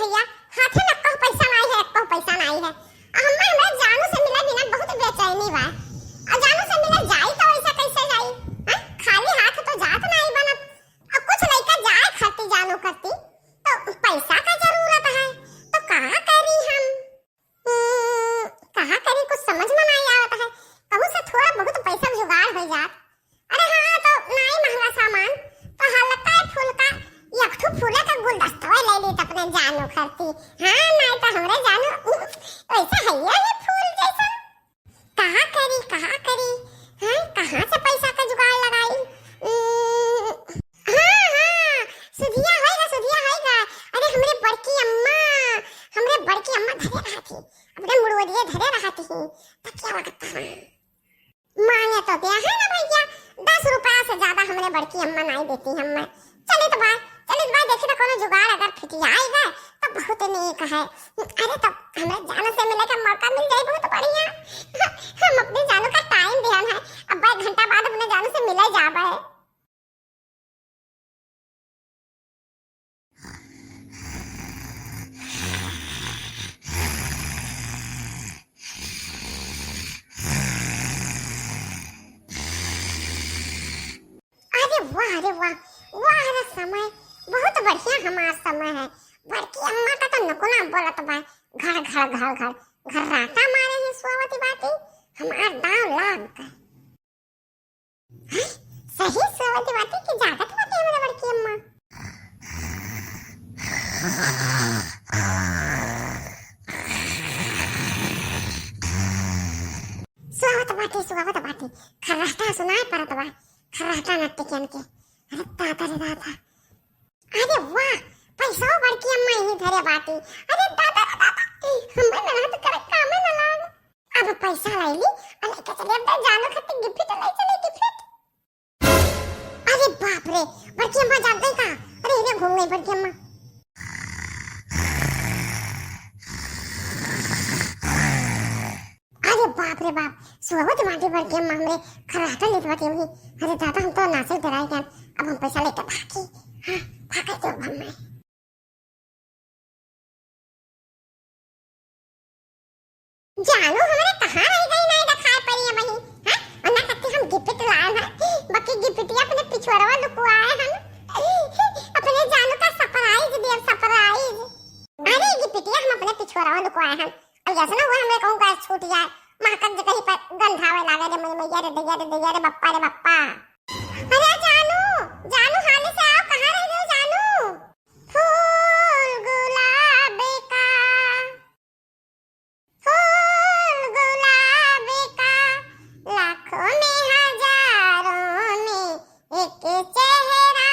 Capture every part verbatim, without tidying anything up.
भइया, हाथे में एक्को पैसा नाई है, एक्को पैसा नाई है। आ हम्मे हमरे जानू से मिले बिना बहुत बेचैनी बा। आ जानू से मिले जाई तो ऐसा कैसे जाई? हैं? खाली हाथ तो जात नाई बनत। अब कुछ लइका जाए खाती जानू करती, तो पैसा का जरूरत है, तो का करी हम? हम्म, कहा करी, कुछ समझ में नाई आवत है। कहूँ से थोड़ा बहुत पैसा जुगाड़ हो जात। अरे हाँ, तो नाई महंगा सामान, तो हल्का फुल्का एक ठो फूले का गुलदस्ता ले ली तो अपने जानू खरती। हाँ, नाई तो हमरे जानू वैसे है ही फूल जैसा। कहा करी, कहा करी, हैं, कहाँ से पैसा का जुगाड़ लगाई? उम्म, हाँ, हाँ, सुधिया होएगा, सुधिया होएगा। अरे, हमरे बड़की अम्मा, हमरे बड़की अम्मा धरे रहती, अपने मुड़वरिये धरे रहती ही, तकिया वगैरह। मांगे तो दिया है ना भइया, दस रुपया से ज्यादा हमरे बड़की अम्मा नाई देती हम्मे। चलित बा, चलित बा, देखी तो कोनो जुगाड़ अगर फिटियाई गए तो बहुत नीक है। अरे, तो हमरे जानू से मिले का मौका मिल जाए, बहुत बढ़िया। हम अपने जानू का टाइम दिहन है, अब एक घंटा बाद अपने जानू से मिले जाबे। अरे वाह, अरे वाह, वाह रे समय, बहुत बढ़िया हमार समय है। बड़की अम्मा का तो नकुला बोलत बा, घड़ घड़ घड़ घड़ घर्राटा मारे ही सोवती बाटी, हमार दांव लाग गए। हैं? सही सोवत बाटी कि जागत बाटी हमरे बड़की अम्मा? सोवत बाटी, सोवत बाटी, खर्राटा सुनाई परत बा, खर्राटा नट्टी के अनके। अरे दादा रे दादा, अरे वाह, पैसा बड़की अम्मा यहीं धरे बाटी। अरे दादा रे दादा, हमें ना तो करे कामे ना लाग। अब पैसा लाई ली, और लेके चले अब जानू खातिर गिफ्ट लाई चले गिफ्ट। अरे बाप रे, बड़की अम्मा जाग गई का? अरे इधर घूम गई बड़की अम्मा। अरे बाप रे बाप, सोवत बाटी बड़की अम्मा हमरे खर्राटा लेत बाटी हमही। अरे दादा, हम तो नाचे डराई गए, अब हम पैसा लेके भागी। हाँ, भागे तो अब हम। जानू हमरे कहाँ रह गई, नाई देखाई पड़ी है वही, हाँ? और ना कहती हम गिफ्ट लाए हैं, बाकी गिफ्टिया अपने पिछुआरवा लुकुआए हैं, अपने जानू का सरप्राइज दिया, सरप्राइज। अरे गिफ्टिया हम अपने पिछुआरवा लुकुआए हैं, अब जैसे ना हुआ हमरे कहूँ का छूट जाए, महकत जे कहीं पर गंधावे लागे रे, मैया रे दैया रे दैया रे बप्पा रे बप्पा। अरे जानू, जानू हाली से आओ, कहाँ रह गई जानू? फूल गुलाब का, फूल गुलाब का, लाखों में हजारों में एक चेहरा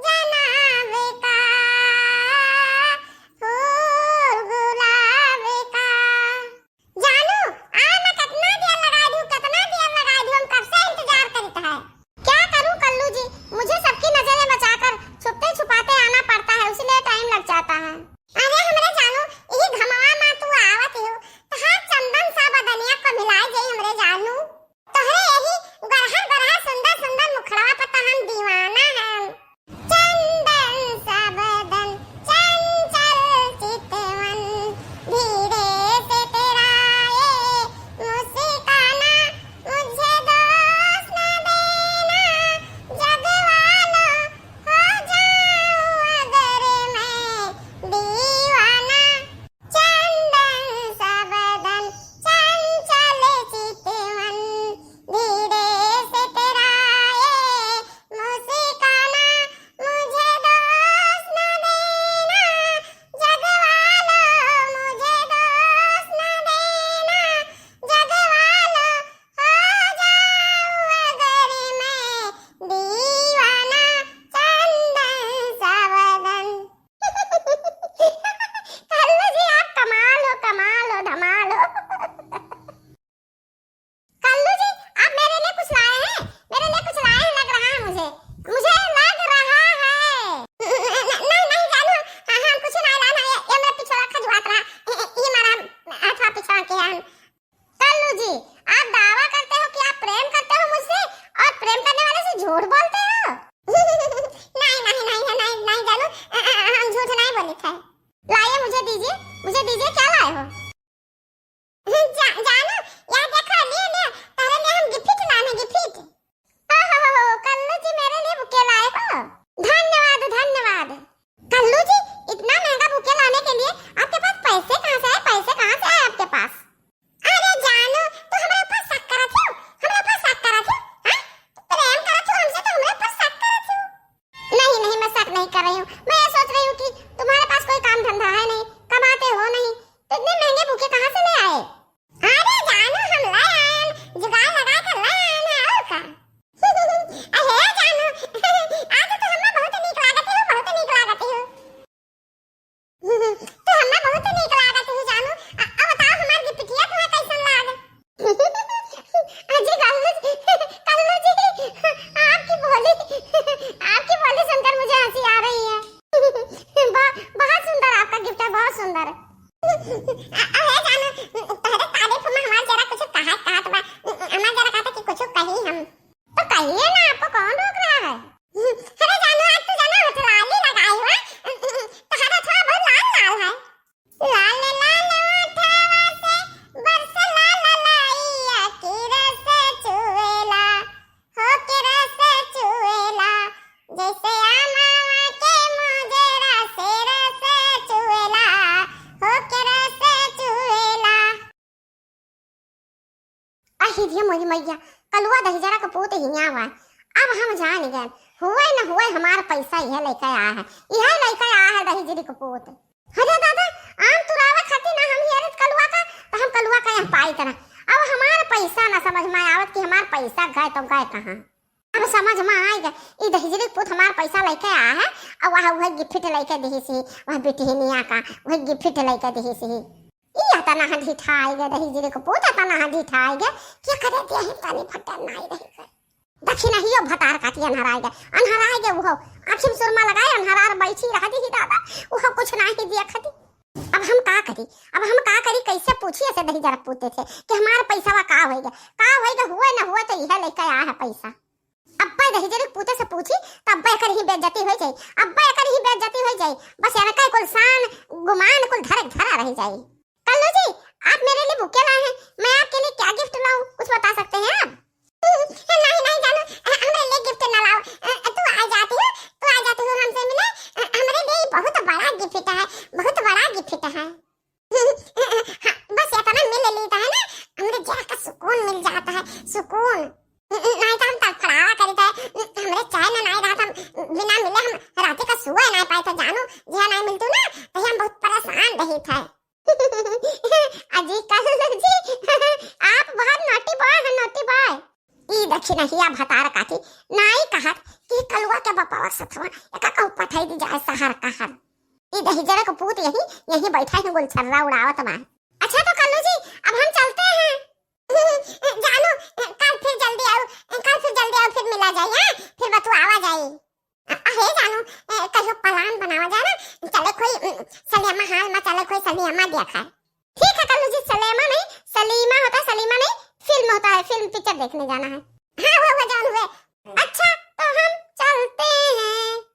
जनाब का, फूल गुलाब का। जानू, आ ना, कितना देर लगा दूँ, कितना देर लगा दूँ, हम कब से इंतजार करत है। क्या मुझे दीजिए, क्या लाए हो? जा, जानू, या देखा, ले, ले, तारे लिए हम gift लाए हैं, gift। ओहो हो हो, कल्लू जी मेरे लिए bouquet लाए हो। धन्यवाद, धन्यवाद। कल्लू जी, इतना महंगा bouquet लाने के लिए आपके पास पैसे कहाँ से आए? पैसे कहाँ से आए आपके पास? अरे जानू, तू हमरे ऊपर शक करत हो? हमरे ऊपर शक करत हो? हाँ? तू प्रेम करत हो हमसे तो हमरे ऊपर शक करत हो? नहीं, नहीं, मैं शक नहीं कर रही हूँ। मैं ये सोच रही हूँ कि तुम्हारे पास कोई काम धंधा है नहीं, कमाते हो नहीं, तो इतने महंगे bouquet कहाँ से ले आए? अरे जानू, हम ले आए हैं, जुगाड़ लगा कर ले आए हैं, और का? अरे जानू, आज तो हमें बहुत नीक लागत हो, बहुत नीक लागत हो। तो हमें बहुत नीक लागत हो जानू। अ-, अब बताओ हमार गिफ्टिया तुम्हें कैसन लाग? अजी कल्लू जी, कल्लू जी, आपकी बोली, आपकी बोली सुनकर मुझे हंसी आ रही है। ब-, बहुत सुंदर आपका gift है, बहुत सुंदर। अ-, अरे जानू, तोहरे तारीफ में हमार जरा कुछ कहा, कहत बा, हमार जरा कहत कि कुछ कही हम। तो कहिए ना, आपको कौन रोक रहा है? अरे जानू, आज तो जाना होठ लाली लगाई हुआ, तोहरा थोड़ा बहुत लाल लाल है। लाल लाल ओठवा से बरस लाल ललैया की रस चुएला, हो के रस चुएला, जैसे आमावा के मोजरा से रस चुएला, हो के रस चुएला। अहि रे मोरी मैया, कलुआ दहिजरा के पूत हियाँ हुआ। अब हम जान गए, हुए न हुए हमार पैसा यह लेके आया है, यह लेके आया है दहिजरी के पूत। अरे दादा, आम तुरावे खातिर ना हम हियरत कलुआ का, तो हम कलुआ का यहाँ पाइत ना। अब हमार पैसा ना समझ में आवत कि हमार पैसा गए तो गए कहाँ। अब समझ में आइ गए, ई दहिजरी के पूत हमार पैसा लेके आया है, और वह, वह gift लेके दिहिस ही, वह बिटिहनिया का, वह gift लेके दिहिस ही। ई अतना ढिठाइ गए, दहिजरी के पूत अतना ढिठाइ गए, कि करे दिया ही तनी फटे नाई रहि गए। दखिनहियो भतार काटी अन्हराइ गए, अन्हराइ गए उहो, आँखी में सुरमा लगाए अन्हरार बैठी रह दिही दादा, उहो कुछ नाहीं दिया खती। अब हम का करी, अब हम का करी, कैसे पूछी ऐसे दहिजरा पूते से कि हमार पैसवा का होइ गए, का होइ गए, हुए न हुए तो यह लेके आया है पैसा। अब्बे दहिजरी पूते से पूछी, तब्बे एकर ही बेइज्जती होइ जाई, अब्बे एकर ही बेइज्जती होइ जाई। बस एनका कुल शान, गुमान कुल धरे धरा रहि जाई। कल्लू जी, आप मेरे लिए bouquet लाए हैं, मैं आपके लिए क्या gift लाऊं, कुछ बता सकते हैं आप? नहीं, नहीं जानू, अ, हमरे लिए gift ना लाओ। अ, तू आ जाती हो, तू आ जाती हो हमसे मिले। अ, हमरे लिए बहुत बड़ा gift है, बहुत बड़ा gift है। हाँ, बस इतना मिल लेता है ना, हमरे जरा का सुकून मिल जाता है, सुकून। नहीं तो हम तड़फड़ावा करी थे, हमरे चैन नहीं रहा था, बिना मिले हम रात का सुए नहीं पाए थे जानू। जहाँ नहीं मिलती ना, तो हम बहुत परेशान रही थे। अजी कल्लू जी, आप बहुत naughty boy हैं, naughty boy। ई दखिनहिया भतार काटी नाई कहत कि कलुआ के बपवा सथवा एका कहूँ पठाई दी जाए शहर कहर। ई दहिजरा के पूत यही, यही बैठा है, गुलछर्रा उड़ावत बा। अच्छा तो कल्लू जी, अब हम चलते हैं। जानू, कल फिर जल्दी आओ, कल फिर जल्दी आओ, फिर मिला जाए, हाँ? फिर बतुआवा जाए। अ-, अहे जानू, ए, कहियो plan बनावा जाए ना, चले कोई, उम, सलियमा hall में चले कोई सलियमा देखा। ठीक है कल्लू जी, सलेमा नहीं, सलीमा होता है, सलीमा नहीं, film होता है, film picture देखने जाना है। हाँ, वो, वो जान हुए। अच्छा, तो हम चलते हैं।